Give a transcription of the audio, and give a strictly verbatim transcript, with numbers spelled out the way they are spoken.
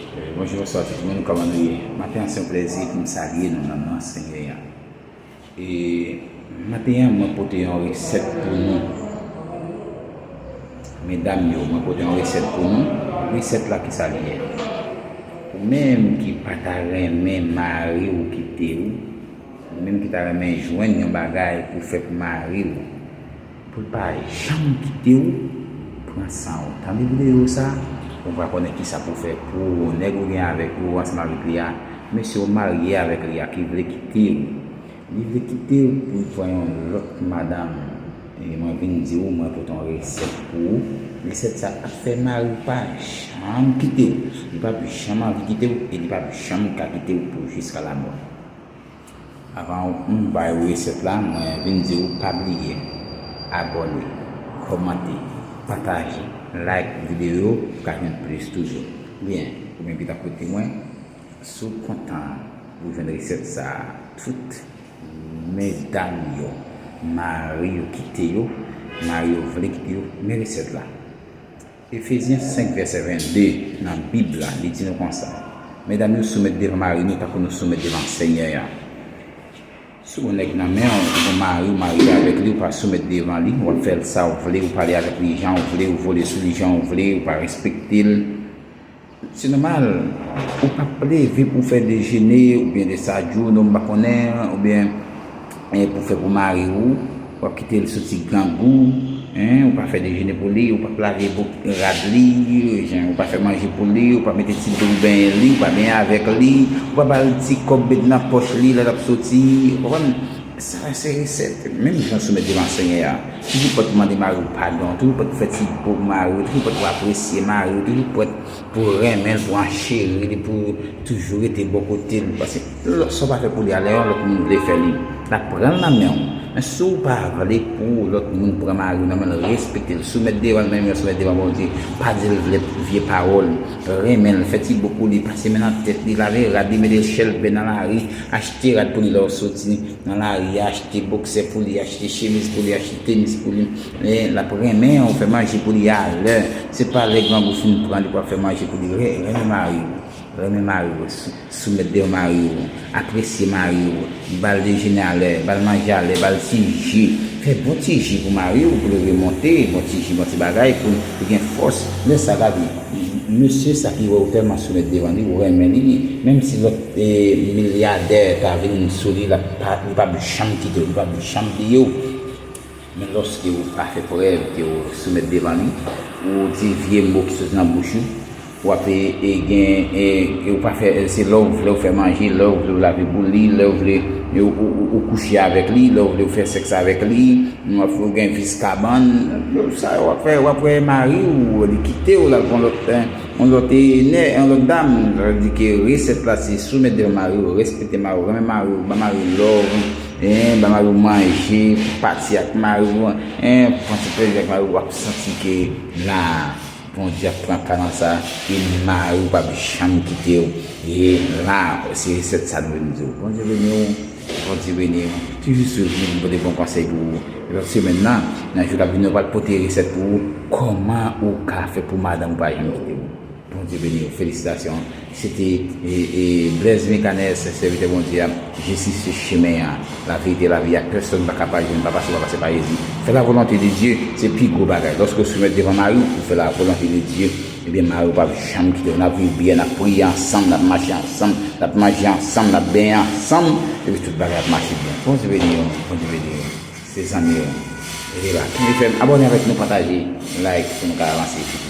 Bonjou, bonswa tout moun, kòman nou ye? Maten an se yon plèzi pou m salye nou nan non Senyè a. E maten an, mwen pote yon resèt pou nou. Medam yo, mwen pote yon resèt pou nou. Resèt la, ki sa li ye? Ou menm ki pa ta renmen mari w kite w, ou menm ki ta renmen jwenn yon bagay pou fè pou mari w, pou l pa janm kite w, pran san w. Tande videyo sa, ou va konnen ki sa pou w fè pou nèg ou gen avèk ou ansanm avèk li a, mesye w marye avèk li a ki vle kite w. Li vle kite w pou l pran yon lòt madanm. E mwen vin di w, mwen pote yon resèt pou ou. Resèt sa ap fè mari w pa janm kite w. Li p ap janm anvi kite w e li p ap janm ka kite w pou jiska lamò. Avan m bay ou resèt la, mwen vin di w pa bliye abòne, kòmante, pataje, like videyo pou ka jwenn plis toujou. Byen, ou menm ki t ap koute mwen, si w kontan pou jwenn resèt sa a, tout medam yo, mari yo kite yo, mari yo vle kite yo, men resèt la. Efezyen senk vèsè vennde nan Bib la, li di nou konsa, medam yo, soumèt devan mari nou tankou nou soumèt devan Senyè a. Si w gen nèg nan men w, ou gen mari w marye avèk li, ou pa soumèt devan li, w ap fè l sa w vle, ou pale avèk li jan w vle, ou vole sou li jan w vle, ou pa respekte l. Se nòmal, ou p ap leve pou fè dejene oubyen de sa djouno m pa konnen, oubyen eh, pou fè pou mari w, w ap kite l soti grangou, en, ou pa fè dejene pou li, ou p ap lave bok rad li, jan, ou pa fè manje pou li, ou pa mete ti dlo pou benyen li, ou pa benyen avèk li, ou pa ba l ti kòb met nan pòch li lè l ap soti, ou konprann? Sa se resèt, menm jan soumèt devan Senyè a. Toujou prèt pou mande mari w padon, toujou prèt pou fè ti bò pou mari w, toujou prèt pou apresye mari w, toujou prèt pou renmen l, pou ancheri li, pou toujou rete bò kote l. Paske lè sa w pa fè pou li a, lè yon lòt moun vle fè li, l ap pran l nan men w. Men si w pa vle pou lòt moun pran mari w nan men l, respekte l, soumèt devan l menm jan w soumèt devan Bondye. Pa di l vle vye pawòl, renmen l, fè ti bò pou li, pase men nan tèt li, lave rad li, mete l chèlbè nan lari, achte rad pou li lè w soti nan lari a, achte bòksè pou li, achte chemiz pou li, achte tenis pou li. Men l ap renmen w, fè manje pou li alè. Se pa lè grangou fin pran li pou w ap fè manje pou li. Re- Renmen mari w. Renmen mari w. Sou- Soumèt devan mari w. Apresye mari w. Ba l dejene alè. Ba l manje alè. Ba l ti ji. Fè bon ti ji pou mari w pou l remonte. Bon ti ji, bon ti bagay pou l gen fòs. Lè sa, gade, mesye sa ki wè w tèlman soumèt devan li, ou renmen li, menm si lòt eh, milyadè ta vin sou li, l ap pa, li p ap janm kite w, li p ap janm bliye w. Men lòske ou pa fè prèv ke ou soumèt devan li, ou di vye mo ki soti nan bouch ou, w ap e, e gen, e, e ou pa fè, se lè w vle ou fè manje, lè w vle ou lave boul li, lè w vle ou, ou, ou, ou kouche avèk li, lè w vle ou fè sèks avèk li, w ap ou gen vis kabann, sa w ap fè, w ap wè mari w, li kite w, l al pran lòt, yon lòt, e, nè, yon lòt dam. Sa vle di ke resèt la se soumèt devan mari w, respekte mari w, renmen mari w, ba mari w love, en, ba mari w manje, pati ak mari w, en, pran ti plezi ak mari w, w ap santi ke la, Bondye ap pran ka nan sa, e mari w p ap janm kite w. E la, se resèt sa nou vin di w. Bondye beni w, Bondye beni w. Toujou swiv nou, nou pote bon konsèy pou ou. Lòt semèn nan, nan jou k ap vini, nou pral pote resèt pou ou, kòman ou ka fè pou madanm ou pa janm kite w. Bondye beni w. Felisitasyon. Se te, e, e, Blaise Mecanès, sèvitè Bondye a. Jezi se chemen an, laverite, lavi a. Pèsonn pa ka pa jwenn Papa si w pa pase pa Jezi. Fè la volonte de Dye, se pi gwo bagay. Lòske w soumèt devan mari w, ou fè la volonte de Dye, ebyen, mari w p ap janm kite w. N ap viv byen, n ap priye ansanm, n ap mache ansanm, n ap manje ansanm, n ap benyen ansanm, epi tout bagay ap mache byen. Bondye beni w, Bondye beni w. Se zanmi w. Rete la. Kenbe fèm, abòne avèk nou, pataje, like pou nou ka avanse.